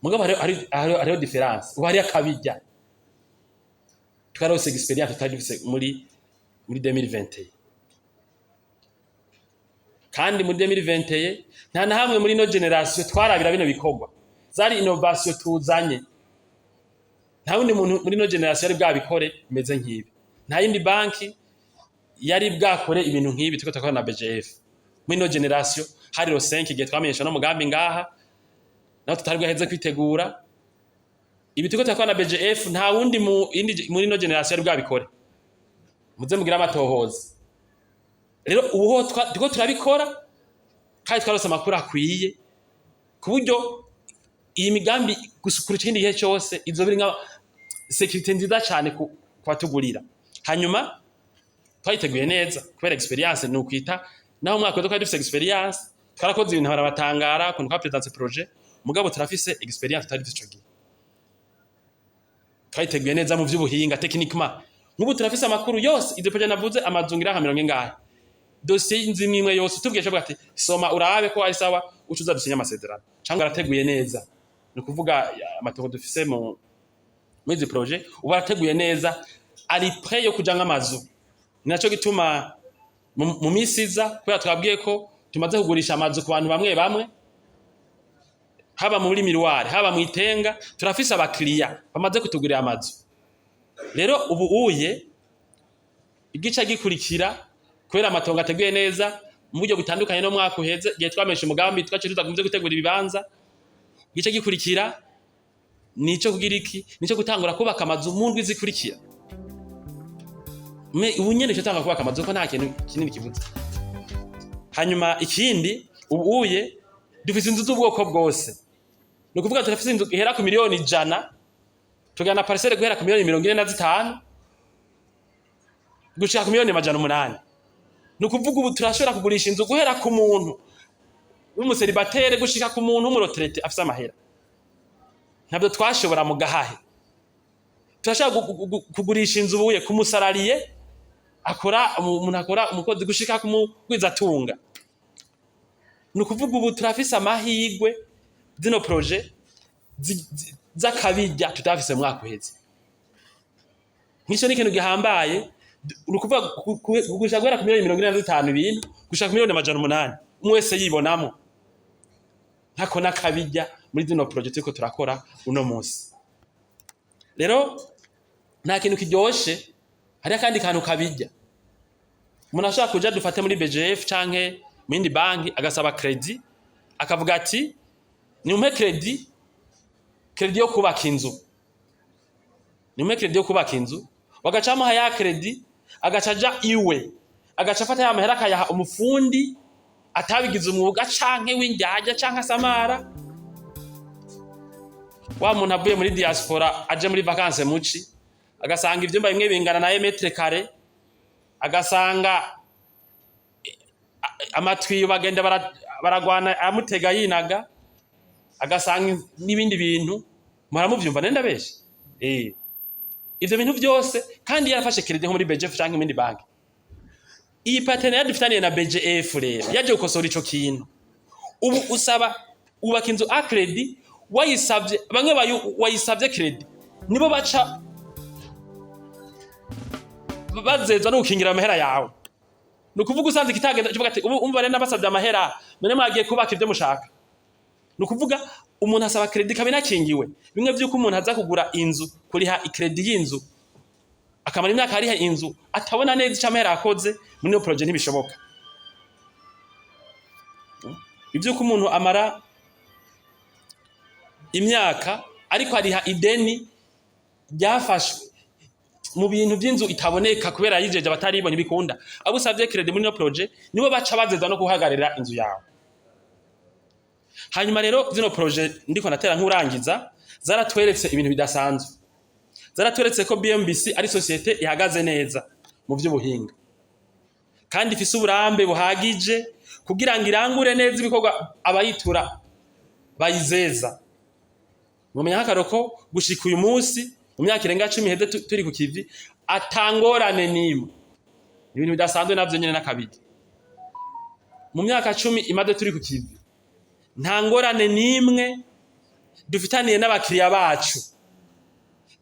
Mugabo hariho différence, ubu hariho akabirya, twarose expérience tutari dufise muri 2021. Kandi muri 2021 nta na hamwe muri ino génération twarabira bino bikorwa, zari innovation tuzanye. Nta wundi muntu muri ino génération yari bwabikore bimeze nk'ibi, nta yindi banki yari bwakore ibintu nk'ibi turiko turakora na BGF muri ino génération. Hari le 5 igihe twamenyesha no mugambi ngaha, naho tutari bwaheze kwitegura. Ibi turiko turakora na BGF nta wundi mu indi muri ino génération yari bwabikore. Muze mugire amatohoza. Rero ubu ho turiko turabikora kandi twarose amakuru akwiye, ku buryo iyi migambi gusukura ikindi gihe cyose izoba iri nka sécurité nziza cyane ku batugurira. Hanyuma twayiteguye neza kubera expérience, ni ukwita naho umwaka twari dufise expérience, twarakoze ibintu barabatangara ukuntu twa présenter projet. Mugabo turafise expérience tutari dufise ico gihe. Twayiteguye neza mu vy'ubuhinga, techniquement. Nk'ubu turafise amakuru yose. Izo projet navuze, amazu ngira nka mirongo ingahe, dosiye y'inzu imwe imwe yose, tubwiye cyo ati soma urabe ko ari sawa, uca uza dusinya amasezerano, cyangwa arateguye neza. Ni ukuvuga amatongo dufise muri izi projet ubu arateguye neza, ari prêt yo kuja nk'amazu. Ni naco gituma mu misi iza, kubera twabwiye ko tumaze kugurisha amazu ku bantu bamwe bamwe, haba muri Miroir, haba mu Itenga, turafise abakiriya bamaze kutugurira amazu. Rero ubu uye igice gikurikira, kubera amatongo ateguye neza mu buryo butandukanye no mwaka uheze igihe twamesha umugambi twaciye tuza gutegura ibibanza, igice gikurikira Nico kugira iki? Nico gutangura kubaka amazu mu ndwi zikurikira. Ubu nyene cyo tangura kubaka amazu, ko nta kintu kinini kibuze. Hanyuma ikindi, ubu uye dufise inzu z'ubwoko bwose. Ni ukuvuga turafise inzu ihera ku 100 miliyoni, tugana parcelle guhera ku 45 miliyoni gushika ku 800 miliyoni. Ni ukuvuga ubu turashobora kugurisha inzu guhera ku muntu w'umu célibataire gushika ku muntu w'umu retraité afise amahera. Ntabyo twashobora mu Gahahe. Turashobora kugurisha inzu ubuye ku mu salarié akora, umuntu akora, umukozi, gushika ku mugwizatunga. Ni ukuvuga ubu turafise amahirwe, zino projets z'akabirya tutafise mu mwaka uheze. Nk'icyo ni ikintu gihambaye. Ni ukuvuga kugurisha guhera ku 45 miliyoni ibintu gushika ku 800 miliyoni, umwe wese yibonamo. Nkako n'akabirya muri zino projets turiko turakora uno munsi. Rero nta kintu kiryoshe. Hariho akandi kantu kabirya: umuntu ashobora kuja, dufate muri BGF canke mu yindi banki, agasaba crédit, akavuga ati: "Nimpe crédit, crédit yo kubaka inzu, nimpe crédit yo kubaka inzu." Bagaca bamuha ya crédit, agaca aja iwe, agaca afata ya mahera, akayaha umufundi atabigize umwuga canke w'indyarya canke asamara. Wa muntu avuye muri diaspora, aje muri vacances muci, agasanga ivyumba bimwe bingana na mètre carré, agasanga amatwiyo bagenda baragwana, amutega yinaga, agasanga n'ibindi bintu muramuvyumva nenda benshi. Ivyo bintu vyose kandi yarafashe crédit nko muri BGF canke mu banki. Iyi partenariat dufitaniye na BGF rero yaje gukosora ico kintu. Ubu usaba ubaka inzu à crédit, wayisavye bamwe wayisavye crédit nibo baca bazezwa no gukingira amahera yawe. Ni ukuvuga usanze ikitagenda, uvuga ati: "Ubu umva rero nabasavye amahera, none mwagiye kubaka ibyo mushaka." Ni ukuvuga umuntu asaba crédit ikaba inakingiwe. Bimwe vy'uko umuntu aza kugura inzu, kuriha i crédit y'inzu, akamara imyaka ariha inzu atabona neza ico amahera yakoze, muri iyo projet ntibishoboka. Ivy'uko umuntu amara imyaka ariko ariha ideni ryafashwe mu bintu vy'inzu itaboneka kubera yijeje abataribonye, bikunda. Abo usavye crédit muri ino projet nibo baca bazeza no guhagararira inzu yawe. Hanyuma rero zino projets ndiko natera nk'urangiza zaratweretse ibintu bidasanzwe. Zaratweretse ko BMBC ari société ihagaze neza mu vy'ubuhinga kandi ifise uburambe buhagije kugira ngo irangure neza ibikorwa abayitura bayizeza. Mumenya nk'akaroko gushika uyu munsi, mu myaka irenga 10 iheze turi ku kivi, atangorane n'imwe. Ibintu bidasanzwe navyo nyene n'akabiri. Mu myaka 10 imaze turi ku kivi, nta ngorane n'imwe dufitaniye n'abakiriya bacu.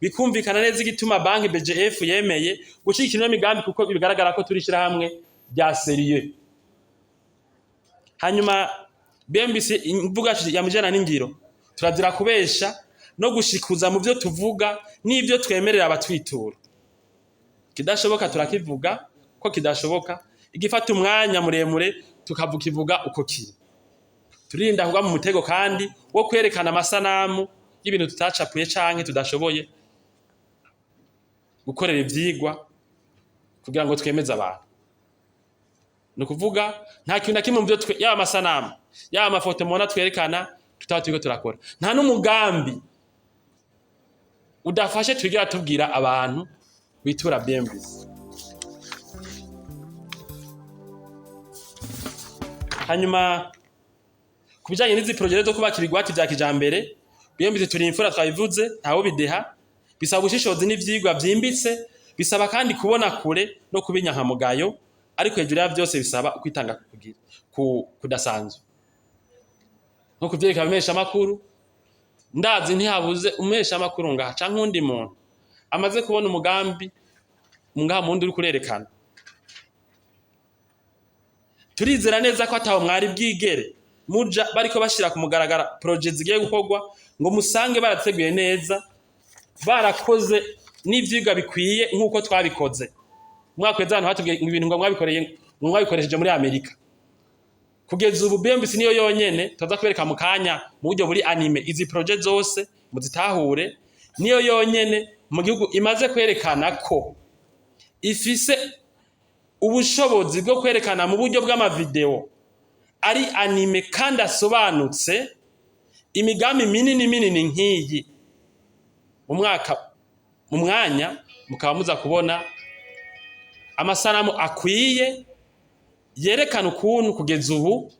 Bikumvikana neza igituma banki BGF yemeye gushigikira ino migambi, kuko bigaragara ko turi hamwe bya sérieux. Hanyuma BMBC, imvugo yacu yamujana n'ingiro. Turazira kubesha no gushikuza mu byo tuvuga n'ibyo twemerera abatwitura. Kidashoboka turakivuga ko kidashoboka, igifata umwanya muremure tukavukivuga uko kiri. Turirinda kugwa mu mutego kandi wo kwerekana amasanamu y'ibintu tutacapuye canke tudashoboye gukorera ivyigwa kugira ngo twemeze abantu. Ni ukuvuga nta kintu na kimwe mu byo twe, yaba amasanamu, yaba amafoto mubona twerekana, tutaba turiko turakora. Nta n'umugambi udafashe twigira tubwira abantu bitura BMBC. Hanyuma ku bijanye n'izi projets zo kubaka ibigwati vya kijambere, BMBC turi imfura, twabivuze, ntawo bideha. Bisaba ubushishozi n'ivyigwa vyimbitse, bisaba kandi kubona kure no kuba inyankamugayo, ariko hejuru ya vyose bisaba ukwitanga kugira kudasanzwe. Nko kuvyereka abamenyeshamakuru, ndazi ntihabuze umumenyeshamakuru ngaha canke uwundi muntu amaze kubona umugambi ngaha mundi uriko urerekana. Turizera neza ko ataho mwari bwigere muja bariko bashira ku mugaragara projets zigiye gukorwa ngo musange barateguye neza, barakoze n'ivyigwa bikwiye nk'uko twabikoze. Umwaka weze abantu batubwiye ngo ibintu ngo mwabikoreye, ngo mwabikoresheje muri Amerika. Kugeza ubu BMBC niyo yonyene, tuza kubereka mu kanya mu buryo buri animé izi projets zose muzitahure, niyo yonyene mu gihugu imaze kwerekana ko ifise ubushobozi bwo kwerekana mu buryo bw'amavideo ari animé kandi asobanutse imigambi minini minini nk'iyi. Mu mwaka, mu mwanya, mukaba muza kubona amasanamu akwiye yerekana ukuntu kugeza ubu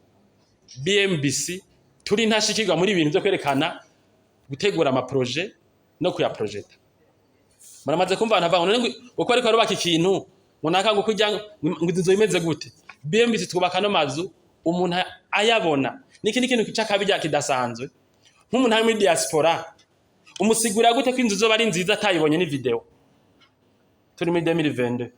BMBC turi ntashikirwa muri ibintu byo kwerekana, gutegura amaprojets no kuyaprojeta. Muramaze kumva abantu bavuga ngo uko ariko arubaka ikintu ngo naka, ngo kujya ngo inzu imeze gute. BMBC twubaka no mazu umuntu ayabona. Niki ni ikintu c'akabirya kidasanzwe. Nk'umuntu ari muri diaspora, umusigura gute ko inzu zoba ari nziza atayibonye ni video? Turi muri 2022,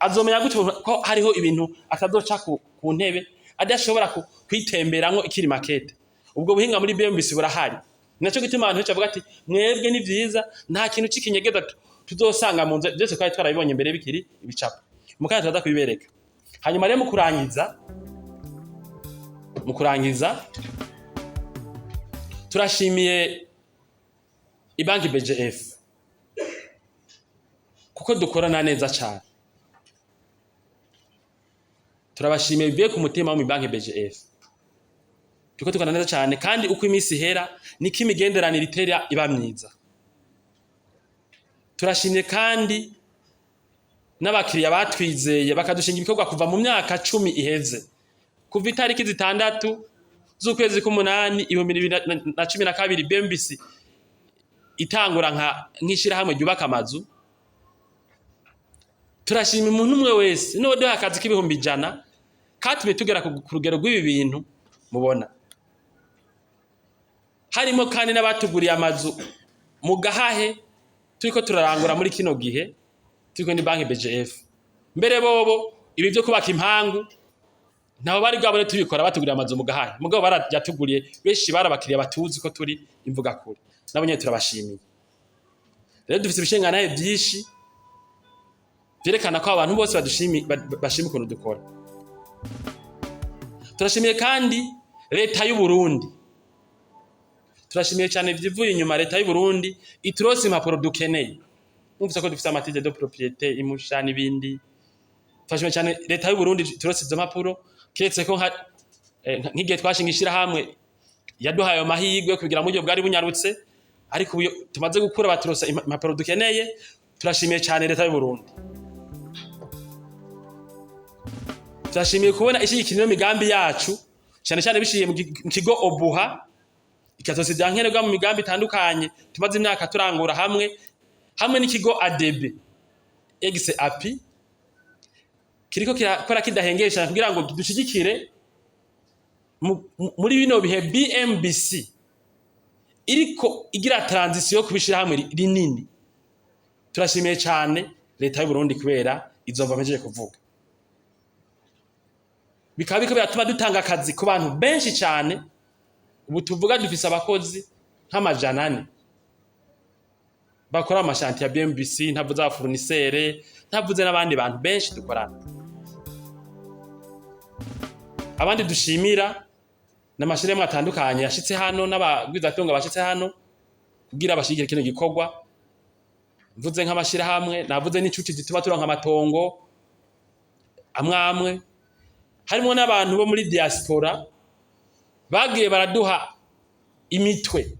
azomenya gute ko hariho ibintu atazoca ku ntebe, adashobora kwitemberamwo ikiri maquette? Ubwo buhinga muri BMBC burahari. Naco gituma abantu benshi bavuga ati: "Mwebwe ni vyiza, nta kintu c'ikinyegeza tuzosanga mu nzu, byose twari twarabibonye mbere bikiri ibicapo." Mukanya turaza kubibereka. Hanyuma rero mu kurangiza, turashimiye ibanki BGF kuko dukorana neza cyane. Turabashimiye bivuye ku mutima wo mu banki BGF, turiko dukorana neza cyane, kandi uko iminsi ihera niko imigenderanire itera iba myiza. Turashimye kandi n'abakiriya batwizeye bakadushinga ibikorwa kuva mu myaka 10 iheze, kuva itariki 6 z'ukwezi k'umunani 2012, BMBC itangura nk'ishirahamwe ryubaka amazu. Turashima umuntu umwe wese n'uwo duha akazi k'100,000 katumye tugera ku rugero rw'ibi bintu mubona, harimo kandi n'abatuguriye amazu mu Gahahe turiko turarangura muri kino gihe, turiko ni banki BGF. Mbere bobo ibi byo kubaka impangu ntabo bari bwabone tubikora, batuguriye amazu mu Gahahe, mugabo barayatuguriye. Benshi barabakiriya batuzi ko turi imvuga kure, nabo nyene turabashimiye. Rero dufise ibishenganahe vyinshi vyerekana ko abantu bose badushimi bashima ukuntu dukora. Turashimiye kandi leta y'u Burundi, turashimiye cyane vyivuye inyuma leta y'u Burundi iturose impapuro dukeneye. Mwumvise ko dufise amatitres de propriété, imusha n'ibindi. Turashimiye cyane leta y'u Burundi iturose izo mpapuro, kiretse ko nk'igihe twashinga ishirahamwe yaduhaye ayo mahirwe kugira mu buryo bwari bunyarutse, ariko ubu tumaze gukura baturosa impapuro dukeneye. Turashimiye cyane leta y'u Burundi. Turashimiye kubona ishigikira ino migambi yacu, cyane cyane bishiye mu kigo Obuha, ikatosa ivya nkenerwa mu migambi itandukanye tumaze imyaka turangura hamwe n'ikigo ADB ex API kiriko kirakora kidahengesha kugira ngo dushigikire muri bino bihe BMBC iriko igira transition yo kubishira hamwe rinini. Turashimiye cyane leta y'u Burundi kubera izova mpejeje kuvuga, bikaba biriko biratuma dutanga akazi ku bantu benshi cyane. Ubu tuvuga dufise abakozi nk'400 bakora amachantiers ya BMBC, ntavuze abafournisseurs, ntavuze n'abandi bantu benshi dukorana. Abandi dushimira n'amashirahamwe atandukanye yashitse hano n'abagwizatunga bashitse hano kugira bashigikire kino gikorwa. Mvuze nk'amashirahamwe, navuze n'inshuti zituma turonka amatongo amwe amwe, harimo n'abantu bo muri diaspora bagiye baraduha imitwe,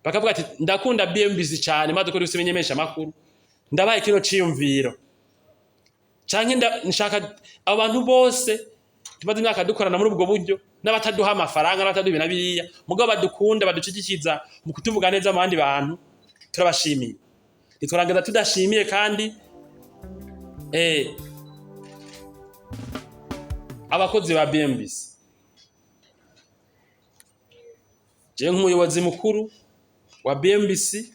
bakavuga ati: "Ndakunda BMBC cyane, maze ko dufise imenyesha makuru, ndabaye kino ciyumviro canke nshaka." Abo bantu bose tumaze imyaka dukorana muri ubwo buryo, n'abataduha amafaranga, n'abataduha ibi na biriya, mugabo badukunda, badushyigikiza mu kutuvuga neza mu bandi bantu, turabashimiye. Ntitwarangiza tudashimiye kandi abakozi ba BMBC. Jewe nk'umuyobozi mukuru wa BMBC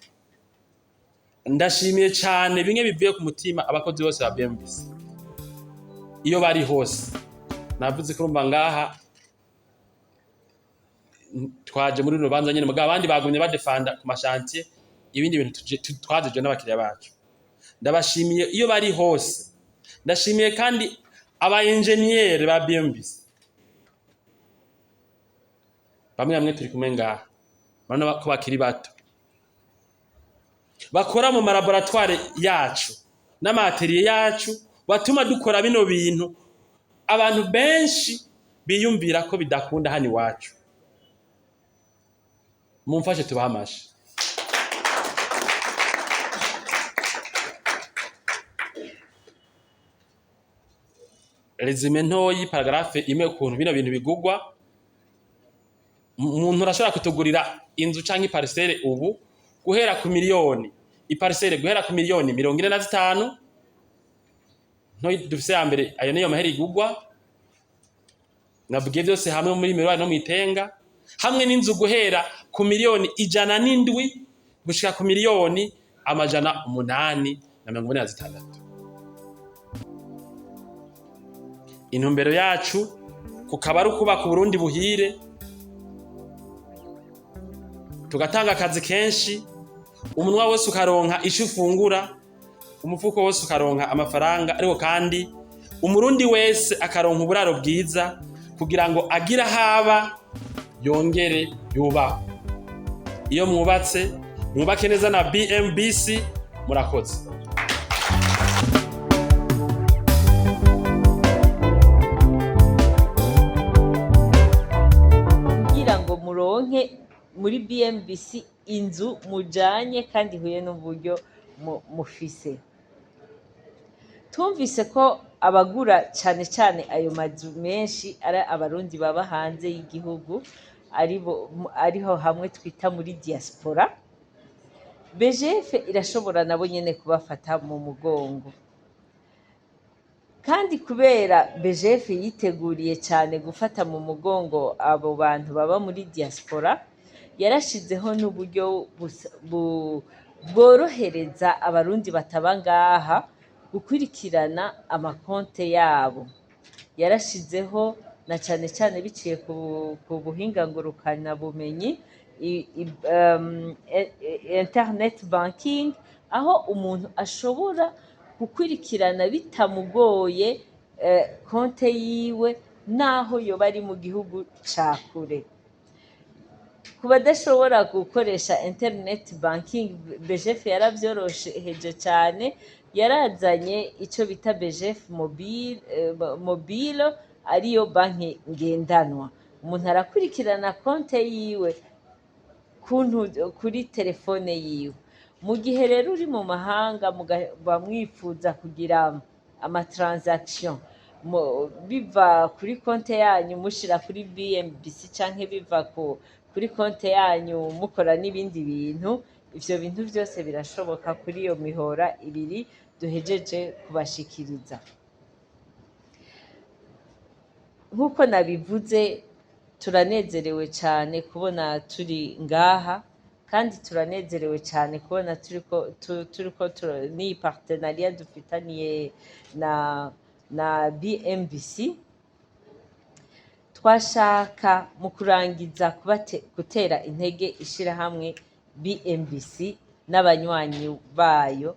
ndashimiye cyane bimwe bivuye ku mutima abakozi bose ba BMBC iyo bari hose. Navuze ko urumva ngaha twaje muri runo rubanza nyene, mugabo abandi bagumye badefanda ku machantiers, ibindi bintu twazije n'abakiriya bacu. Ndabashimiye iyo bari hose. Ndashimiye kandi aba engineer ba BMBC. Bamwe bamwe turi kumwe ngaha, urabona ko bakiri bato, bakora mu ma laboratoires yacu n'ama ateliers yacu, batuma dukora bino bintu abantu benshi biyumvira ko bidakunda hano iwacu. Mumfashe tubahe amashi. Résumé ntoyi, paragraphe imwe, ukuntu bino bintu bigugwa. Umuntu arashobora kutugurira inzu canke i parcelle ubu guhera ku miliyoni, i parcelle guhera ku miliyoni 45. Ntoyi dufise ya mbere, ayo niyo mahera igugwa. Navugiye byose hamwe muri Miroir no mwitenga, hamwe n'inzu guhera ku miliyoni 107 gushika ku miliyoni 846. Intumbero yacu kukaba ari ukubaka Uburundi buhire, tugatanga akazi kenshi, umunwa wose ukaronka ico ufungura, umufuko wose ukaronka amafaranga, ariko kandi Umurundi wese akaronka uburaro bwiza kugira ngo agire ahaba yongere yubahwe. Iyo mwubatse, mwubake neza na BMBC. Murakoze. Kugira ngo muronke muri BMBC inzu mujanye kandi ihuye n'uburyo mufise. Tumvise ko abagura cane cane ayo mazu menshi ari Abarundi baba hanze y'igihugu, aribo ariho hamwe twita muri diaspora. BGF irashobora nabo nyene kubafata mu mugongo. Kandi kubera BGF yiteguriye cyane gufata mu mugongo abo bantu baba muri diaspora, yarashizeho n'uburyo bworohereza Abarundi bataba ngaha gukurikirana amakonte yabo. Yarashizeho na cane cane biciye ku buhinga ngurukana bumenyi, internet banking, aho umuntu ashobora gukurikirana bitamugoye konte yiwe naho yoba ari mu gihugu ca kure. Ku badashobora gukoresha internet banking, BGF yaravyoroheje cane, yarazanye ico bita BGF mobile, mobile, ariyo banki ngendanwa. Umuntu arakurikirana konte yiwe kuntu kuri telefone yiwe. Mu gihe rero uri mu mahanga mugaba mwifuza kugira ama transactions biva kuri konte yanyu mushira kuri BMBC, canke biva kuri konte yanyu mukora n'ibindi bintu, ivyo bintu vyose birashoboka kuri iyo mihora ibiri duhejeje kubashikiriza. Nk'uko nabivuze, turanezerewe cane kubona turi ngaha, kandi turanezerewe cane kubona turiko n'iyi partenariat dufitaniye na BMBC. Twashaka mu kurangiza gutera intege ishirahamwe BMBC n'abanywanyi bayo,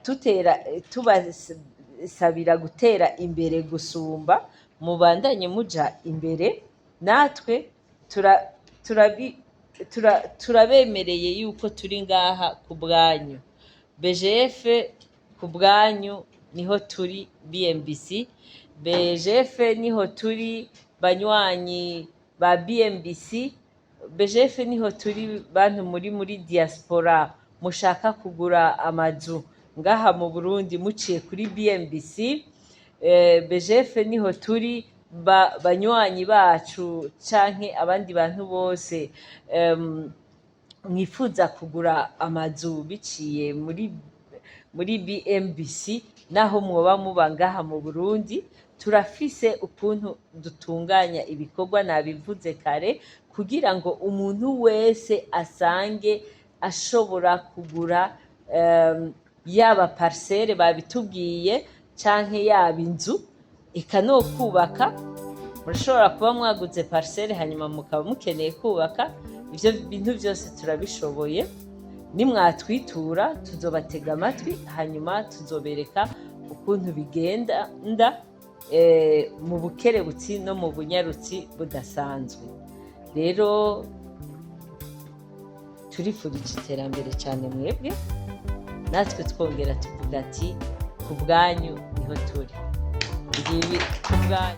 tutera tubasabira gutera imbere gusumba, mubandanye muja imbere. Natwe turabemereye yuko turi ngaha ku bwanyu. BGF ku bwanyu niho turi, BMBC, BGF niho turi, banywanyi ba BMBC, BGF niho turi. Bantu muri diaspora mushaka kugura amazu ngaha mu Burundi muciye kuri BMBC, BGF niho turi. Banywanyi bacu canke abandi bantu bose mwifuza kugura amazu biciye muri BMBC, naho mwoba muba ngaha mu Burundi, turafise ukuntu dutunganya ibikorwa, nabivuze kare, kugira ngo umuntu wese asange ashobora kugura, yaba parcelle babitubwiye canke yaba inzu, eka no kubaka. Murashobora kuba mwaguze parcelle hanyuma mukaba mukeneye kubaka. Ivyo bintu vyose turabishoboye. Nimwatwitura tuzobatega amatwi, hanyuma tuzobereka ukuntu bigenda nda mu bukerebutsi no mu bunyarutsi budasanzwe. Rero turifurije iterambere cyane mwebwe, natwe twongera tuvuga ati ku bwanyu niho turi, ngibi ku bwanyu.